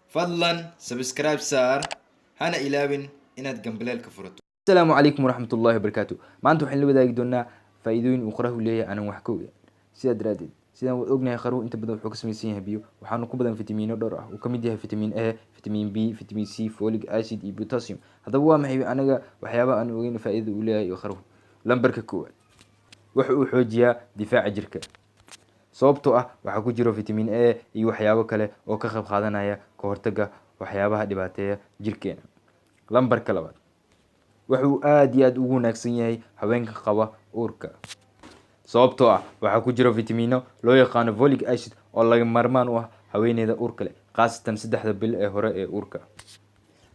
Fadlan subscribe saar, hana ilaawin inaad gambaleelka furato. Asalaamu calaykum waraxmatullahi wabarakaatu. Maanta waxaan la wadaagi doonaa faa-iidooyin uu qarahu leeyahay aanan wax ka ogaan. Sidaa daraadeed, sidaan wad ognahay, qaruhu inta badan wuxuu ka samaysan yahay biyo, waxaana ku badan fitamiino dhowr ah, uu ka mid yahay vitamin A, vitamin B, vitamin C, folic acid iyo potassium. Haddaba, waa maxay anaga waxyaabaha aan ogeyn faa-iidada uu leeyahay iyo qaruhu? Lambarka koowaad, waxa uu xoojiyaa difaaca jirka, sababtoo ah waxaa ku jiro vitamin A iyo waxyaabo kale oo ka qayb qaadanaya ka hortagga waxyaabaha dhibaateeya jirkeena. Lambarka labaad, waxa uu aada iyo aada ugu wanaagsan yahay haweenka qaba uurka, sababtoo ah waxaa ku jiro vitamino loo yaqaano folic acid oo laga maarmaan u ah haweeneyda uurka leh, khaasatan 3da bil ee hore ee uurka.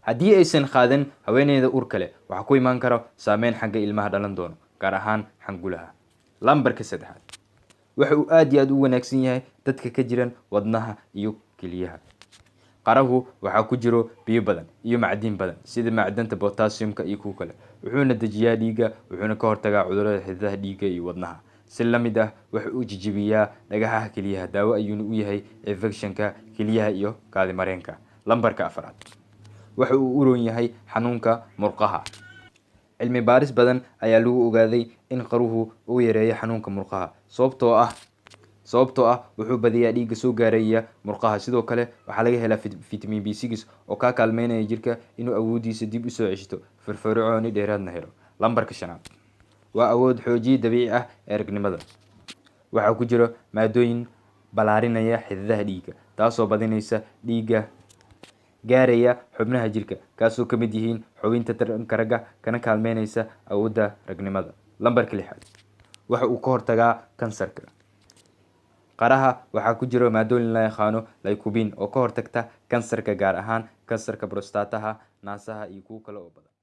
Haddii aysan qaadan haweeneyda uurka leh, waxaa ku imaan karo saameyn xagga ilmaha dhalan doono, gaar ahaan xangulaha. Lambarka saddexaad, waxa uu aada iyo aada u wanaagsan yahay dadka ka jiran wadnaha iyo keliyaha. Qarahu waxaa ku jiro biyo badan iyo macdin badan, sida macdanta potassiumka iyo kuwo kale. Wuxuuna dejiyaa dhiigga, wuxuuna ka hortagaa cudurada xididaha dhiigga iyo wadnaha. Si la mid ah, waxa uu jijibiyaa dhagaxaha keliyaha, daawo ayuuna u yahay infectionka keliyaha iyo kaadimareenka. Lambarka afraad, waxa uu u roon yahay xanuunka murqaha. Cilmi baaris badan ayaa lagu ogaaday in qaruhu uu yareeyo xanuunka murqaha, sababtoo ah wuxuu badiyaa dhiigga soo gaaraya murqaha. Sidoo kale, waxaa laga helaa vitamin B6 oo kaa kaalmeynaya jirka inuu awoodiisa dib usoo ceshto, firfircooni dheeraadna helo. Lambarka shanaad, waa awood xoojiye dabiici ah ee ragnimada. Waxaa ku jiro maadooyin balaarinaya xididaha dhiigga, taasoo badinaysa dhiigga gaaraya xubnaha jirka, kaasoo ka mid yihiin xubinta taranka ragga, kana kaalmeynaysa awoodda ragnimada. Lambarka lixaad, waxa uu ka hortagaa kansarka. Qaraha waxaa ku jiro maadooyin la yaqaano lycopene oo ka hortagta kansarka, gaar ahaan kansarka prostataha, naasaha iyo kuwo kale oo badan.